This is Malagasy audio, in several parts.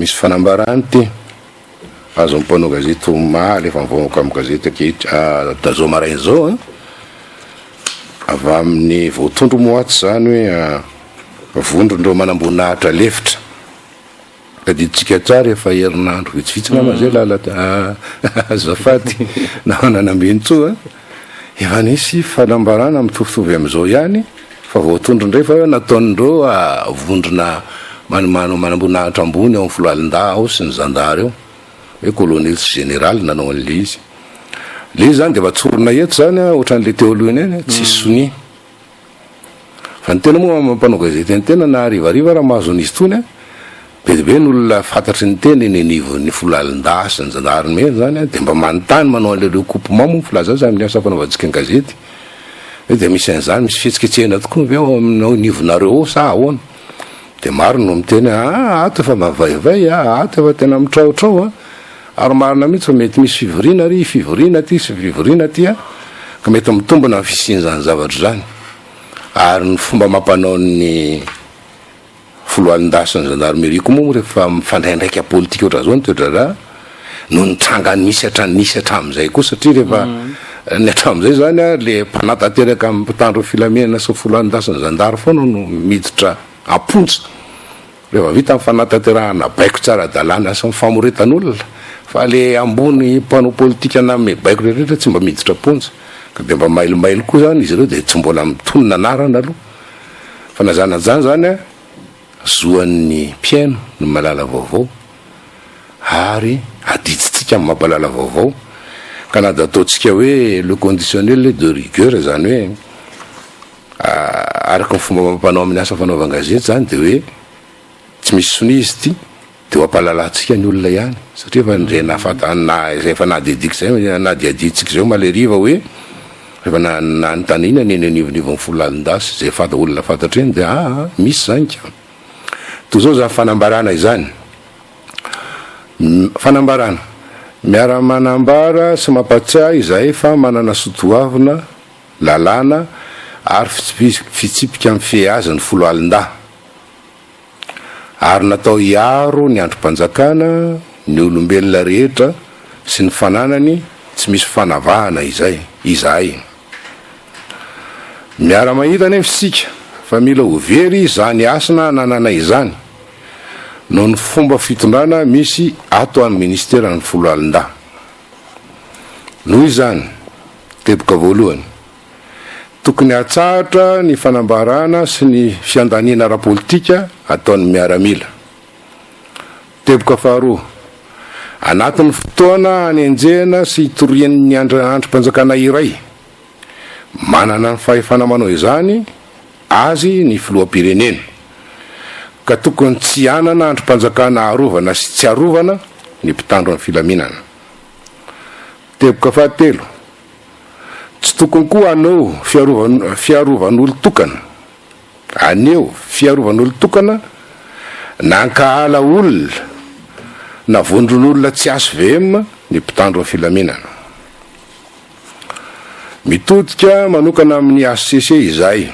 Misy fanambarana ity azon'ny mpanao gazety omaly efa mivoaka amin'ny gazety ankehitriny zao maraina izao an, avy amin'ny voatondro moa atsy izany hoe vondron'ireo manamboninahitra lefitra. Tadidintsika tsara efa herinandro vitsivitsy angamba zay lala azafady namana Nambinintsoa a, efa nisy fanambarana mitovitovy amin'izao ihany fa voatondro indray fa nataon'ireo vondrona manamboninahitra ambony ao amin'ny foloalindahy ao sy ny zandary ao hoe colonel sy général nanao an'ilay izy. Ilay izy zany dia efa tsorina eto zany a, ohatran'ilay teo aloha iny ihany, tsisy sonia. Fa ny tena moa maha mpanao gazety ny tena na harivariva raha mahazo an'izy itony an, be dia be ny olona fantatry ny tena eny anivon'ny foloalindahy sy ny zandarimena izany an, dia mba manontany manao an'ilay recoupement moa ny filaza azy amin'ny asa fanaovantsika ny gazety hoe dia misy an'izany, misy fihetsiketsehana tokoa ve ao amin'ny ao anivonareo ao sa ahoana? Dia maro no miteny hoe aa ato efa mavaivay a, ato efa tena mitraotrao a, ary marina mihitsy fa mety misy fivoriana ary, fivoriana aty sy fivoriana aty a, ka mety mitombina ny fisian'izany zavatra izany. Ary ny fomba amam-panaon'ny foloalindahy sy ny zandarmeria koa moa rehefa mifandraindraika politika ohatran'izao ny toe-draharaha noho ny tranga nisy hatrany nisy hatramin'izay koa satria rehefa ny hatramin'izay izany a le mpanatanteraka amin'ny mpitandro ny filaminana sy ny foloalindahy sy ny zandary foana no miditra am-ponja Rehefa vita ny fanatanterahana baiko tsy ara-dalàna sy ny famoretan'olona, fa le ambony mpanao politika nanome baiko rehetra tsy mba miditra am-ponja, ka dia mba mailomailo koa zany izy ireo dia tsy mbola mitonona anarana aloha. Fa na zany na zany zany an, zoan'ny mpihaino ny mahalala vaovao, ary adidintsika ny mampahalala vaovao, ka na dia ataontsika hoe le conditionnel est de rigueur, izany hoe Araka ny fomba amam-panao amin'ny asa fanaovan-gazety izany dia hoe tsy misy sonia izy ity dia ho ampahalalantsika ny olona ihany satria efa ndre nahafanta na izay efa nahadidiko izay nahadihadiantsika izay omaly hariva hoe rehefa nanontaniana ny eny anivonivon'ny foloalindahy sy izay fanta olona fantatra eny dia aa misy izany ka. Toy izao izany fanambarana izany. Fanambarana, Miara-manambara sy mampatsiahy izahay fa manana soatoavina lalàna ary fitsipika mifehy azy ny foloalindahy, ary natao hiaro ny andrim-panjakana, ny olombelona rehetra sy ny fananany tsy misy fanavahana izay izahay. Miara-mahita anefa isika fa mila ho very izany hasina anananay izany noho ny fomba fitondrana misy ato amin'ny minisiteran'ny foloalindahy. Noho izany, teboka voalohany, tokony hatsahatra ny fanambarana sy ny fiandaniana ara-politika ataon'ny miaramila. Teboka faharoa, anatin'ny fotoana hanenjehana sy hitorian'ny andrim-panjakana iray, manana ny fahefana manao izany azy ny filoham-pirenena, ka tokony tsy hanana andrim-panjakana arovana sy tsy arovana ny mpitandro ny filaminana. Teboka fahatelo, tsy tokony koa hanao fiarovan'olon-tokana, haneho fiarovan'olon-tokana na hankahala olona na vondron'olona tsy HVM ny mpitandro ny filaminana. Mitodika manokana amin'ny HCC izahay.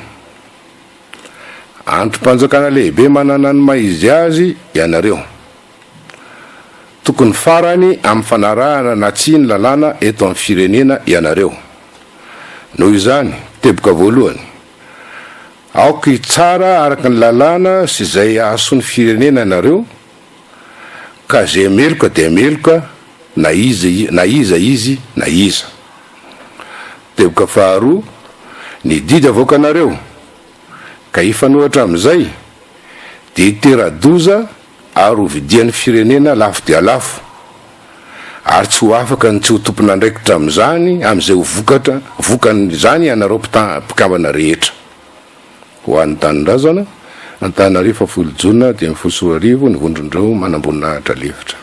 Andrim-panjakana lehibe manana ny maha izy azy ianareo. Tokony farany amin'ny fanarahana na tsia ny lalàna eto amin'ny firenena ianareo. Noho izany, teboka voalohany, aoka hitsara araka ny lalàna sy izay hahasoa ny firenena ianareo, ka izay meloka dia meloka na iza na iza izy na iza. Teboka faharoa, ny didy avoakanareo, ka hifanohitra amin'izay, dia hitera-doza ary ho vidian'ny firenena lafo dia lafo, ary tsy ho afaka ny tsy ho tompon'andraikitra amin'izany amin'izay ho vokatra vokan'izany ianareo mpikambana rehetra. Ho an'ny tanindrazana, Antananarivo fahafolo jona 2015 ny vondron'ireo manamboninahitra lefitra.